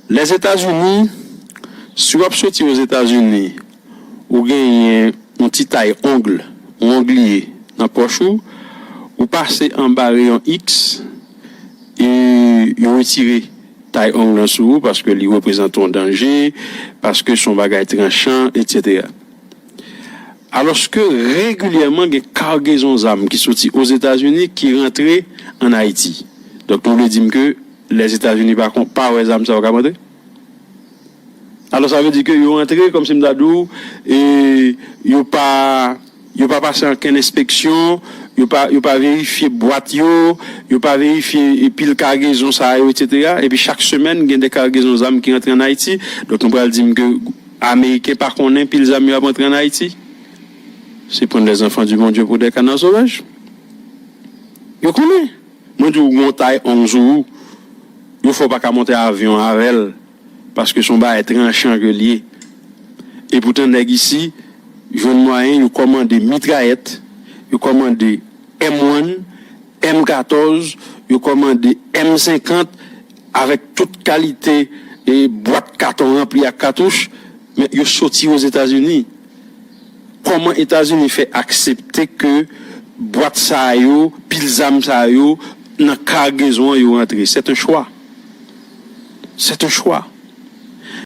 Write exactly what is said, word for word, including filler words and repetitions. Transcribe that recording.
Lèzetazini, si w ap soti Ozetazini, ou genyen yon ti tay ong, yon ongliye nan pòch ou, ou pase anba reyon X, e yo retire tay ong lan sou ou paske li reprezante yon danje, paske se yon bagay tranchan, etsetera. Alòske regilyèman gen kagezon zam ki soti Ozetazini ki rantre ann Ayiti. Donk nou vle di m ke Lèzetazini pa kon pa wè zam sa yo k ap rantre? Alò sa vle di ke yo rantre kòmsi m ta di w, e yo pa yo pa pase ankenn enspeksyon, yo pa yo pa verifye bwat yo, yo pa verifye pil kagezon sa yo, etsetera. Epi chak semèn gen de kagezon zam ki rantre ann Ayiti. Donk nou pral di m ke Ameriken pa konnen pil zam yo ap rantre ann Ayiti? Se prendre les enfants du bon Dieu pour des canards sauvages. Yo konnen. Mwen di w gon tay ong sou ou, yo fè w pa ka monte avyon avè l, paske se yon bagay tranchan ke l ye. Epoutan nèg isi jwenn mwayen yo kòmande mitrayèt, yo kòmande M one, M katòz, yo kòmande M senkant, avèk tout kalite e bwat katon ranpli ak katouch, men yo soti Ozetazini. Kòman Etazini fè aksepte ke bwat sa yo, pil zam sa yo, nan kagezon an yo rantre? C'est un choix. C'est un choix.